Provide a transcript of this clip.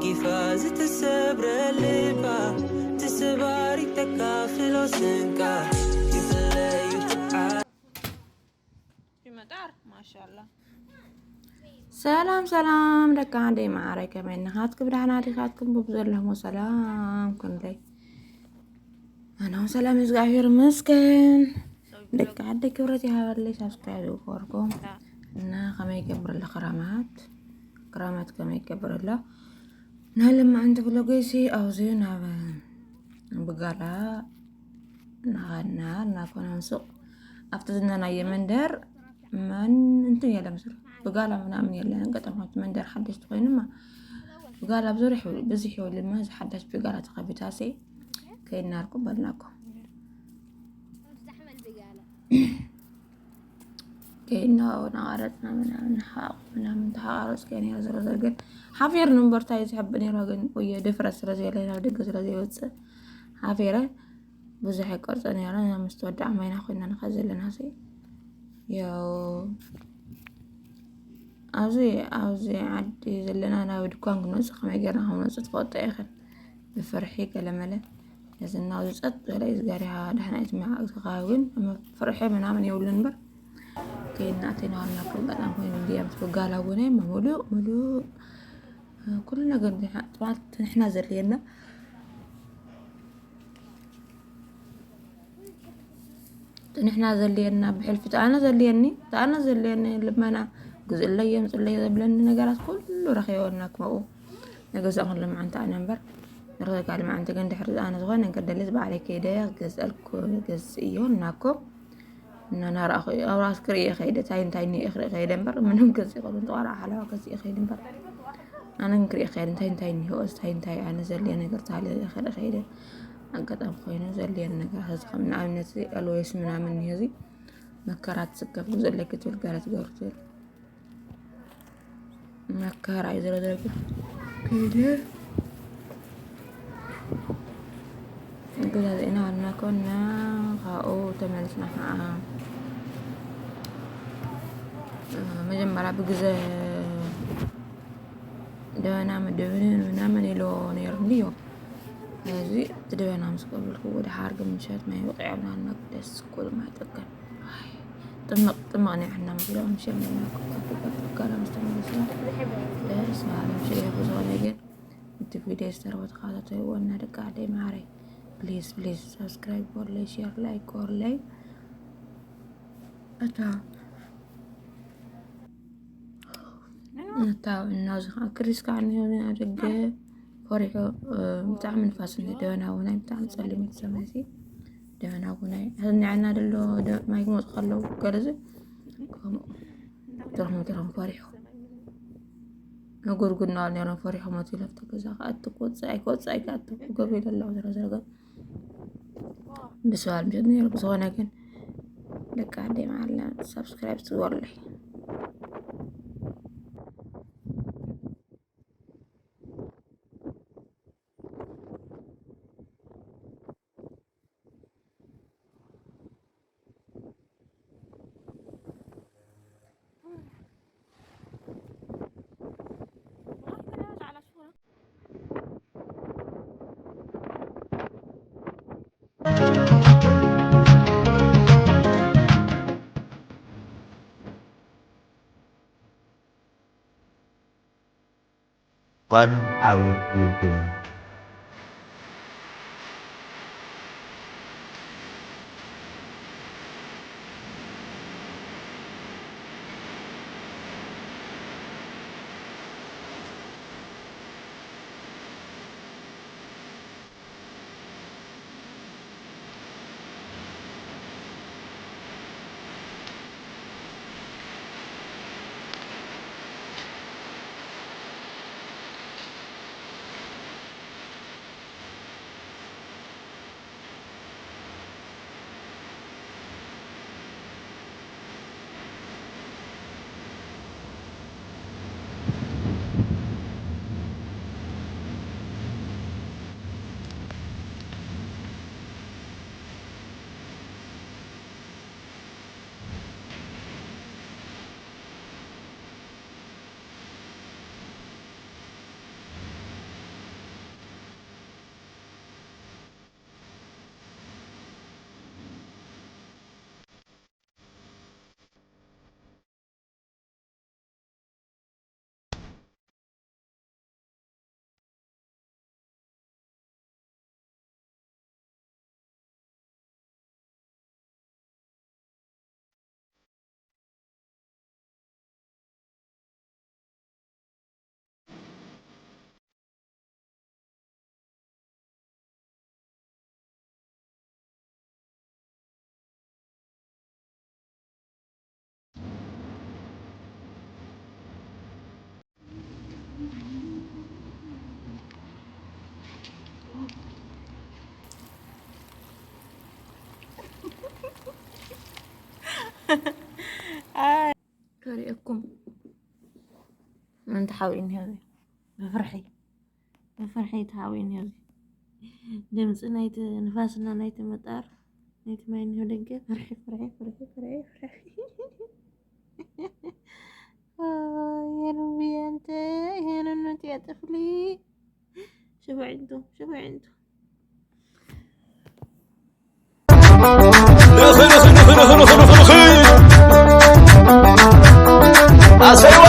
ጊፋ ዝተሰብረ ልባ ትስባሪ ተካፍሎ ስንቃ ይፍለዩ ይመጣር ማሻላ። ሰላም ሰላም ደቂ ዓደይ ማዕረ ከመይ ናኻትኩም? ዳሕና ዲኻትኩም? ብብዘለኹሞ ሰላም ክንደይ? ኣነ እውን ሰላም እግዚኣብሔር ይመስገን። ደቂ ዓደይ ክብረት ይሃበለይ ሳብስክራይብ ዝገበርኩም እና ከመይ ይገብር ኣሎ ክራማት ክራማት ከመይ ይገብር ኣሎ? ናይ ልማዓንቲ ብሎገይሲ ኣብዚ ናብ ብጋላ እናኸድና እናኮናን ሱቕ ኣብቲ ዝነናየ መንደር መን እንትን የለ ምስር ብጋላ ምናምን የለ ገጠማት መንደር ሓደሽቲ ኮይኑማ ብጋላ ብዙሕ ይውል- ብዙሕ ይውልማ እዚ ሓዳሽ ብጋላ ተኸቢታሲ ከይናርኩም በልናኩም ከይና እናቐረፅና ምናምን ሓቕ ምናምን ተሓቓረፅ ከይና ዝረዘር ግን ሓፊር ንንበርታ እዩ ዝሕብ ነይራ ግን ወየ ድፍረት ስለ ዘየለ ናብ ደገ ስለ ዘይወፅእ ሓፊረ ብዙሕ ይቀርፀ ነይራ ምስ ተወዳዕ ማይና ኮይና ንካ ዘለና ሲ ያው ኣብዚ ኣብዚ ዓዲ ዘለና ናብ ድኳን ክንወፅእ ከመይ ገይርና ክንወፅእ ትፈልጦ ኢኽን ብፍርሒ ገለመለ ነዚ እናብዚ ጸጥ ዝበለ እዩ ዝጋርያ ዳሕና እቲ መዓልቲ ከባቢ ግን ፍርሒ ምናምን የብሉን እምበር ከይድና ኣተይና ዋና ፕሮግራም ኮይኑ እንድያ ምስ ብጋላ እውን ሙሉእ ሙሉእ ኩሉ ነገር ጥማት ንሕና ዘድልየና ንሕና ዘልየና ብሕልፊ ተኣነ ዘልየኒ ተኣነ ዘልየኒ ልመና ግዝእለይ የምፅለይ ዘብለኒ ነገራት ኩሉ ረኪበና ክመኡ ነገዛ ኩን ልምዓንቲ ኣነ እምበር ንረጋ ልምዓንቲ ግን ድሕሪ ኣነ ዝኾነ ነገር ደሊ ዝበዓለይ ከይደ ክገዝአልኩ ገዝእ እዮ እናኮ እናናረኣኹ ኣብራስ ክርኢ ከይደ ታይ እንታይ ንየ ክርኢ ከይደ እምበር ምንም ገዝእ ይኸሉ ተዋራ ሓለዋ ገዝእ ይኸይድ እምበር ኣነ ግን ክርኢ ከይደ እንታይ እንታይ ንህወስ እንታይ እንታይ ኣነ ዘልየ ነገር ታለ ክርኢ ከይደ ኣጋጣሚ ኮይኑ ዘድልየኒ ነገራት እዚ ከም ንኣብነት እዚ ኣልወይስ ምናምን እኒሆ እዚ መከራ ትስከፍ ጉዞ ኣለኪ ትብል ጋር ትገብር ትብል መከራ እዩ ዝረዝረግ ከይደ ገዛዚእና ዋልና ኮና ካብኡ ተመልስና ከዓ መጀመርያ ብግዘ ደበና መደበንን ምናምን ኢሎ ነይሩ እንድዮ እዚ እቲ ደበና ምስ ቀብልኩ ወደ ሓርግ ምሸት ማይ ወቂዐና ነግደስ ኩል ማይ ጠቀም ጥምቕ ጥምቕ ናይ ዓና መግቢያ ምሸት ናይ ናኩ ከፍቀፍ ጋላ ምስ ተመለስና ደስ በሃሊ ምሸት ይህቡ ዝኾነ ግን እቲ ቪዲዮ ዝተረወ ተኸታተልዎ እና ደቂ ዓደይ ማዕረይ ፕሊዝ ፕሊዝ ሳብስክራይብ ጎርለይ ሼር ላይክ ጎርለይ እታ እታ እናዚ ከዓ ክሪስ ከዓ እኒሆ ኣብ ደገ ፈሪሑ ብጣዕሚ ንፋስ እኒ ደበና እውን ናይ ብጣዕሚ ፀሊም ሰማይ ሲ ደበና እውን ናይ ንዕና ደሎ ማይ ክመፁ ከለዉ ገለዚ ከምኡ ትረኽሞ ትረኽሞ ፈሪሑ መጎድጉድ እናበሉ ነይሮም ፈሪሖም ኣትዩ ለፍተ ገዛ ክኣቱ ክወፅእ ኣይክወፅእ ኣይክኣቱ ክገብሩ ይደለዉ ዝረዘርገ ብስባል ምሸት ነይሩ ብዝኾነ ግን ደቂ ዓደይ መዓላ ሳብስክራይብ ትግበሩለይ One hour later. ከሪአኩም። ምን ተሓዊእኒ ሀዚ? ብፍርሒ፣ ብፍርሒ ተሓዊእኒ ሀዚ። ድምፂ ናይቲ ንፋስና ናይቲ መጣር ናይቲ ማይ እኒሆ ደገ። ፍርሒ፣ ፍርሒ፣ ፍርሒ፣ ፍርሒ፣ ፍርሒ። የንቢ ኣንተ፣ የንኑት የጥፍሊ። ሽብዒንቱ፣ ሽብዒንቱ። ኣሰይዋ